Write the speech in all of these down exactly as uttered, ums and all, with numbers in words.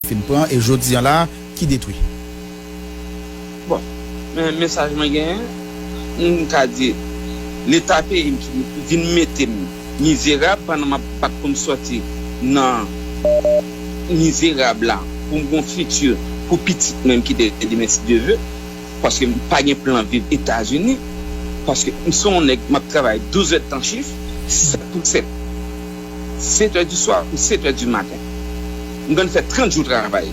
fin pran, e jodi a la, ki detwi. Bon, men mesaj mwen genyen, m ka di, Leta peyi m ki vin mete m mizerab pandan m ap bat pou m sòti nan mizerab la, pou m gen yon fiti pou pitit mwen ki demen, si Dye ve, paske m pa gen plan viv Etazini, paske m se yon nèg, m ap travay douz èdtan chif, sèt pou sèt, sèt è di swa pou sèt è di maten. M konn fè trant jou travay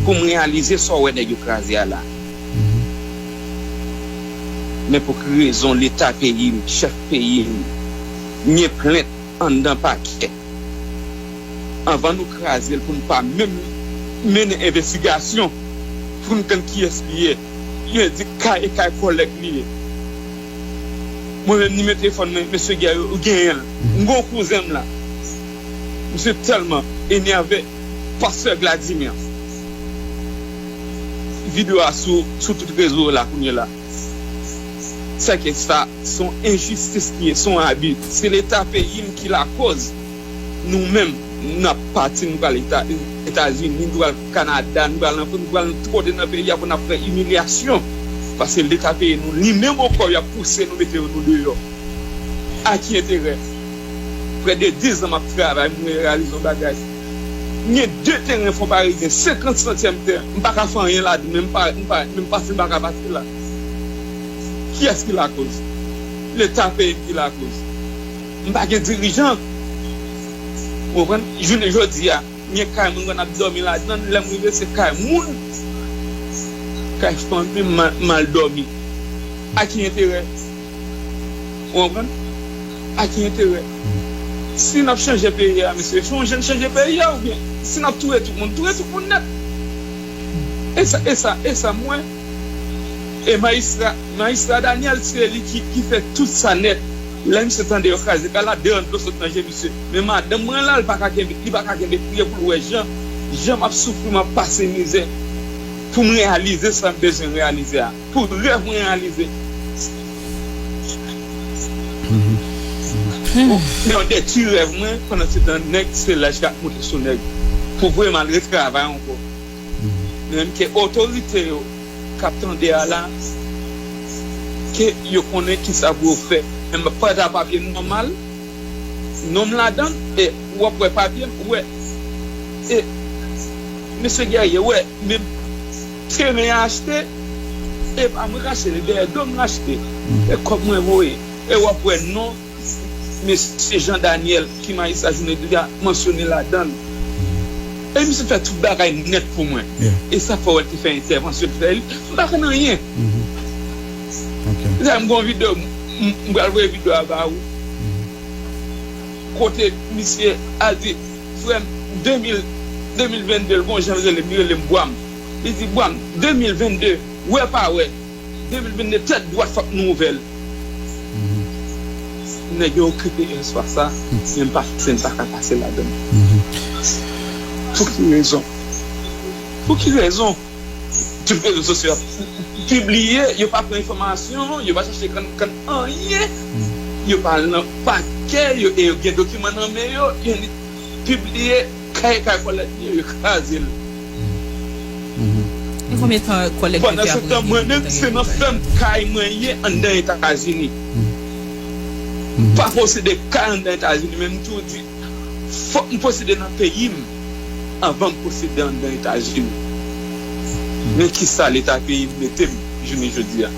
pou m reyalize sa w wè nèg yo kraze a la. Men pou ki rezon Leta peyi m, chèf peyi m, nye plent anndan pakè anvan nou kraze l, pou n pa menm mennen envestigasyon pou n konn kiyès li ye? Yo di kay e kay kòlèg li ye. Mwen menm, nimewo telefòn mwen, mesye Guerrier, ou genyen l. M gen yon kouzen m la. Misye tèlman enève, pastè Vladimir. Videyo a sou, sou tout rezo la kounye la. Sèke sa, se yon enjistis ki ye, se yon abi. Se Leta peyi m ki lakoz. Nou menm, n ap pati, nou pral Eta-, Etazini, nou pral Kanada, nou pral nan, nou pral nan tout kote nan peyi a pou n ap fè imilyasyon. Paske Leta peyi nou, li menm ankò, y ap pouse nou, mete nou deyò. A ki enterè? Prè de diz an m ap travay, m reyalize yon bagay. M gen de teren Fonparizyen, senkant santyèm tè, m pa ka fè anyen ladan, men m pa, m pa, men m pase, m pa ka pase la. Kiyès ki lakoz? Leta peyi m ki lakoz. M pa gen dirijan. Ou konprann? Jounen jodi a, m gen kay moun, m konn ap dòmi ladan l, lè m rive se kay moun, kay fanmi m, m al, m al dòmi. A ki enterè? Ou konprann? A ki enterè? Si n ap chanje peyi a, mesye, fè yon jèn chanje peyi a, oubyen si n ap touye tout moun, touye tout moun nèt. E sa, e sa, e sa, mwen, e majistra, majistra Daniel, se li ki, ki fè tout sa nèt. Lè misye tande yo kraze kay la, deranj dlo sot nan je misye. Men madanm mwen la, li pa ka kenbe, li pa ka kenbe kriye pou l wè jan, jan m ap soufri, m ap pase mizè pou m reyalize sa m bezwen reyalize a. Pou rèv mwen reyalize. Pou, pou detwi rèv mwen, pandan se tan nèg se laj k ap monte sou nèg. Pou voye m al retravay ankò. Men m ke otorite yo k ap tande a la, ke yo konnen kisa pou yo fè. Men m ap pata papye nòmal, non m ladan l, e w ap wè papye m, ou wè, e mesye Guerrier, ou wè, men teren an achte, e pa mwen k achte li, dèyè do m l achte, e kòb mwen voye, e w ap wè non mesye Jean Daniel, ki majistra jounen jodi a, mansyone ladan l. E misye fè tout bagay nèt pou mwen. E sa fè w wè l te fè entèvansyon, l fè li. M pa konn anyen. Lè m gon videyo, m, m, m pral voye videyo a ba ou. Kote misye al di, frè m, de mil, de mil vennde, l gon jan l rele m, li rele m Bwa m. Li di, Bwa m, de mil vennde, wè pa wè, de mil vennde, tèt dwat fòk nou ouvè l. Nèg yo okipe espwa sa, men m pa, se m pa ka pase ladan l. Pou ki rezon? Pou ki rezon? Tout rezo sosyo ap pibliye, yo pa pran enfòmasyon, yo pa chache konn, konn anyen. Yo pa al nan pakè, yo, e yo gen dokiman nan men yo, yo pibliye kay, kay kòlèg li yo, yo kraze l. E konbyen tan kòlèg li fè apre li vin? Pandan se tan, mwen menm, se nan fèm kay mwen ye anndan Etazini. M pa posede kay anndan Etazini, men m tou di, fòk m posede nan peyi m anvan m posede anndan Etazini. Men kisa Leta peyi m mete m jounen jodi a.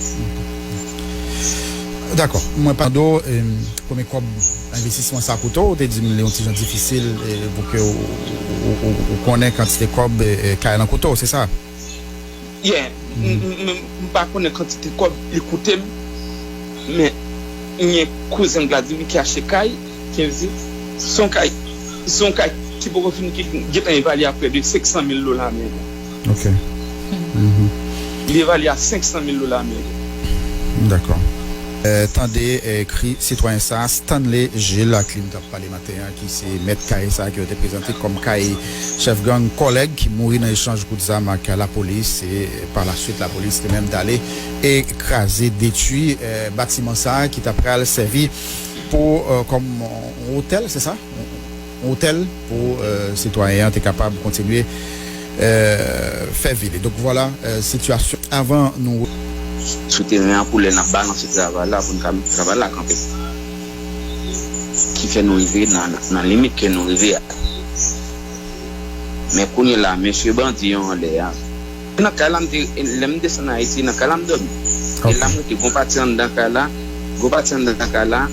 Dakò. Mwen pa do, em, konbyen kòb envestisman sa koute w, ou te di m li yon ti jan difisil, e, pou ke w, ou, ou, ou, ou konnen kantite kòb, e, e, kay lan koute w, se sa? Yeah. M, m, m, m pa konnen kantite kòb li koute m, men m gen kouzen m Vladimir ki achte kay, ki envesti, se yon kay, se yon kay ki poko fini, ki gentan evalye a prè de senk san mil dola ameriken. Ok. Li evalye a senk san mil dola ameriken. Dakò. E, tande, e, kri sitwayen sa, Stanley Gilles, ak li m t ap pale maten an, ki se mèt kay sa ke yo te prezante kòm kay chèf gang Kòlèg ki mouri nan echanj kout zam ak lapolis, e pa la swit lapolis te menm t ale e kraze, detwi, e, batiman sa ki ta pral sèvi pou, e, kòm yon otèl, se sa? Yon otèl pou, e, sitwayen an te kapab kontinye, euh, fè vile. Donk, vwala, euh, sitiyasyon. Avan nou. Sou teren an, pou lè n ap balanse travay la, pou n ka mete travay la kanpe. Ki fè nou rive nan, nan, nan limit ke nou rive a. Men kounye la, mesye bandi yo anlè a. Nan kay la, m te, lè m desann Ayiti, nan kay la m dòmi. E la, m rete gon pati anndan kay la, gon pati anndan kay la.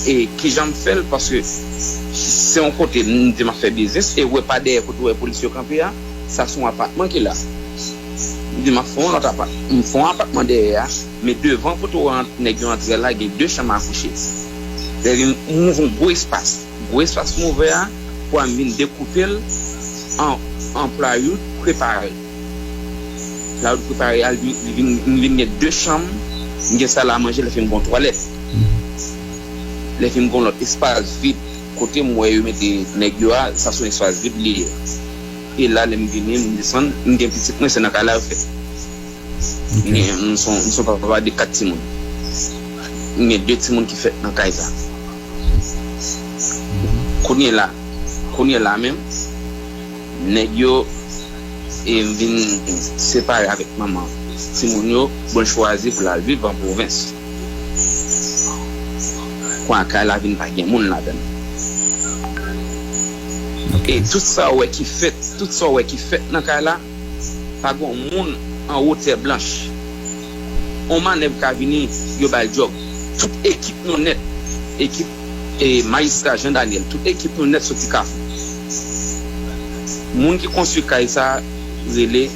E kijan m fè l, paske se yon kote m di m ap fè biznis, e wè pa dèyè kote w wè polis yo kanpe a, sa se yon apatman ki la. M di m ap fè yon lòt apatman. M fè yon apatman dèyè a, men devan kote w wè nèg yo antre la, gen de chanm a kouche. Lè vin m ouvri yon gwo espas. Gwo espas m ouvè a, pou m vin dekoupe l an, an plywood prepare. Plywood prepare a, li vin, li vin gen de chanm, m gen sal a manje, lè fini m gen yon twalèt. Lè fini m gen yon lòt espas vid, kote m wè yo mete nèg yo a, sa se yon espas vid li ye. E la, lè m vini, m desann, m gen pitit mwen, se nan kay la yo fèt. M gen, m se yon, m se yon papa de kat timoun. M gen de timoun ki fèt nan kay sa. Kounye la, kounye la menm, nèg yo, e m vin separe avèk manman timoun yo, bon, l chwazi pou l al viv an pwovens. Kwa kay la vin pa gen moun ladan l. E tout sa w wè ki fèt, tout sa w wè ki fèt nan kay la, pa gen yon moun an wotè blanch. On mannèv ka vini, yo ba l djòb. Tout ekip nou nèt, ekip, e, majistra Jean Daniel, tout ekip nou nèt soti Kafou. Moun ki konstwi kay sa rele,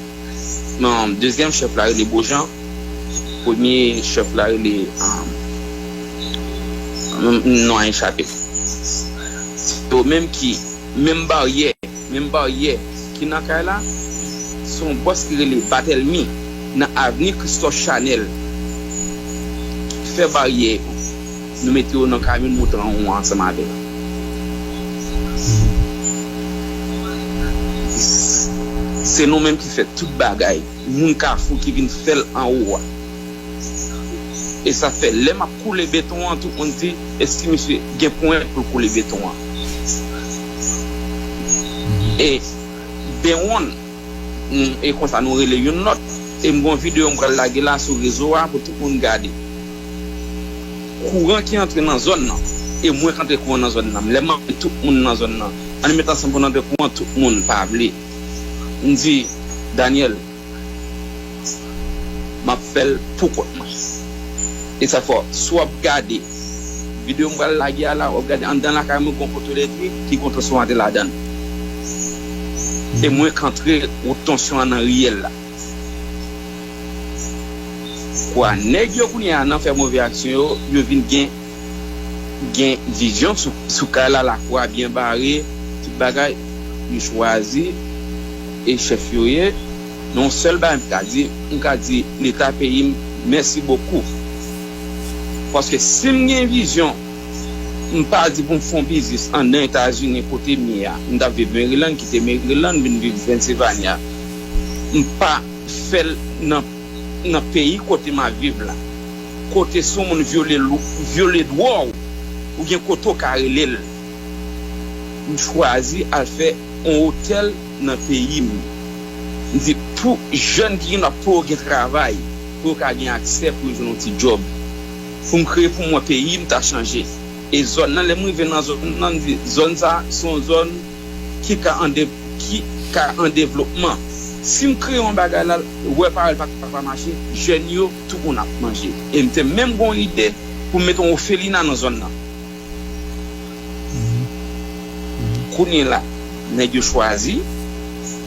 non, dezyèm chèf la rele Bojan, premye chèf la rele, um, non an echape. Se yo menm ki, menm baryè, menm baryè ki nan kay la, se yon bòs ki rele Batèlmi nan avni Christophe Chanel ki fè baryè yo. Nou mete yo nan kamyon, nou moute anwo ansanm avè l. Se nou menm ki fè tout bagay. Moun Kafou ki vin fè l anwo a. E sa fè, lè m ap koule beton an, tout moun di, èske misye gen ponyèt pou l koule beton an? E Bewon, mm, e konsa nou rele youn lòt. E m gen yon videyo m pral lage la sou rezo a pou tout moun gade. Kouran ki antre nan zòn nan, e mwen k antre kouran nan zòn nan. Lè m ap tout moun nan zòn nan, ann met ansanm pou n antre kouran, tout moun pa vle. M di, Daniel, m ap fè l pou kont mwen. E sa fè, si w ap gade videyo m pral lage a la, w ap gade anndan lakay mwen, gon poto elektrik ki gon transfòmatè ladan l. E mwen k antre wout tansyon an nan riyèl la. Kwa nèg yo kounye a nan fè move aksyon yo, yo vin gen gen vizyon sou, sou kay la, lakou a byen bare, tout bagay, yo chwazi, e chèf yo ye. Men yon sèl bagay m ka di, m ka di Leta peyi m, mèsi bokou. Paske si m gen vizyon, m pa di pou m fè yon biznis anndan Etazini kote m ye a. M t ap viv Maryland, kite Maryland, vin viv Pennsylvania. M pa fè l nan, nan peyi kote m ap viv la. Kote si yon moun vyole lou, vyole dwa w, ou gen kote w ka rele l. M chwazi al fè yon otèl nan peyi m. M di pou jèn ki gen dwa pou yo gen travay, pou yo ka gen aksè pou yo jwenn yon ti djòb. Pou m kreye pou mwen peyi m ta chanje. E zòn nan, lè m rive nan zòn nan, m di zòn sa, se yon zòn ki ka an de-, ki ka an devlopman. Si m kreye yon bagay la, wè parèy pa ka pa mache, jèn yo, tout moun ap manje. E m te menm gon ide pou m mete yon ofelina nan zòn nan. Kounye la, nèg yo chwazi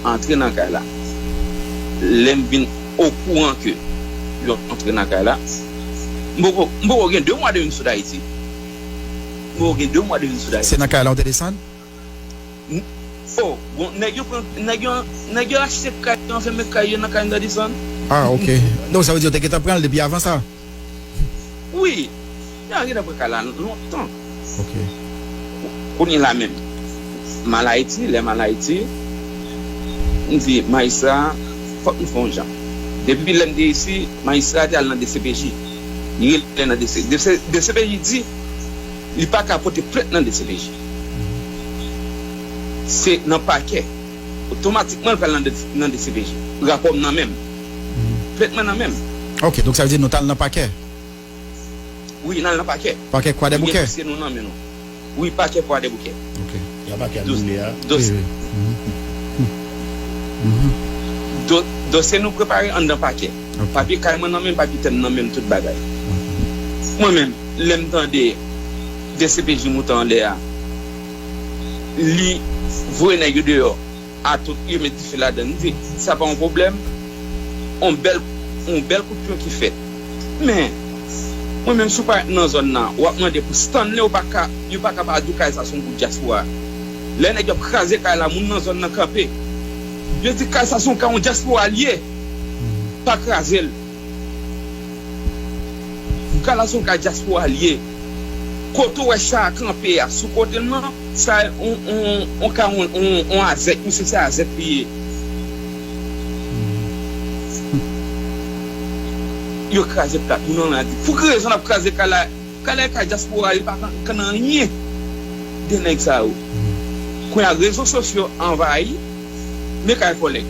antre nan kay la. Lè m vin okouran ke yo antre nan kay la, m poko, m poko gen de mwa de vin sot Ayiti. M poko gen de mwa de vin sot Ayiti. Se nan kay la w te desann? N-, oh, bon, nèg yo pran, nèg yo, nèg yo achte kay yo, anfèmen kay yo nan kay m ta desann. Ah, ok. Donk, sa vle di yo te gentan pran l depi avan sa? Wi. Yo gentan pran kay la lontan. Ok. Kounye la menm, m al Ayiti, lè m al Ayiti, m di majistra, fòk nou fè yon jan. Depi lè m te isi, majistra te al nan D C P J. Li rele nan D C, D C, D C P J di, li pa ka pote plent nan D C P J. Se nan pakè. otomatikman l pral nan D- nan D C P J. Rapò m nan men m. Plent mwen nan men m. Ok, donk sa vle di nou t al nan pakè. Wi, n al nan pakè. Pakè Kwadèboukè. Dosye nou nan men nou. Wi, pakè Kwadèboukè. Ok. Y a pakè a boule a. Dosye. Wi, wi. Do, dosye nou prepare anndan pakè. Ok. Papye kay mwen nan men m, papye tè m nan men m, tout bagay. Mwen menm, lè m tande D C P J moute anlè a, li voye nèg yo deyò, a tout, yo met dife ladan l. M di, sa pa yon pwoblèm. On bèl, on bèl kout pyon ki fèt. Men, mwen menm, si w pa nan zòn nan, w ap mande pou Stanley, ou pa ka, yo pa ka pa di w kay sa se yon gwoup dyaspora. Lè nèg yo ap kraze kay la, moun nan zòn nan kanpe. Yo di kay sa se yon kay yon dyaspora l ye. Pa kraze l. Kay la se yon kay dyaspora l ye. Kote w wè cha a kanpe a, sou kote l nan, sa yon, yon, yon ka yon, yon, yon azèk, misye se azèk li ye. Yo kraze plat moun nan la di, pou ki rezon n ap kraze kay la? Kay la e kay dyaspora, li pa konn anyen de nèg sa yo. Kounye a rezo sosyo anvayi, men kay vòlè.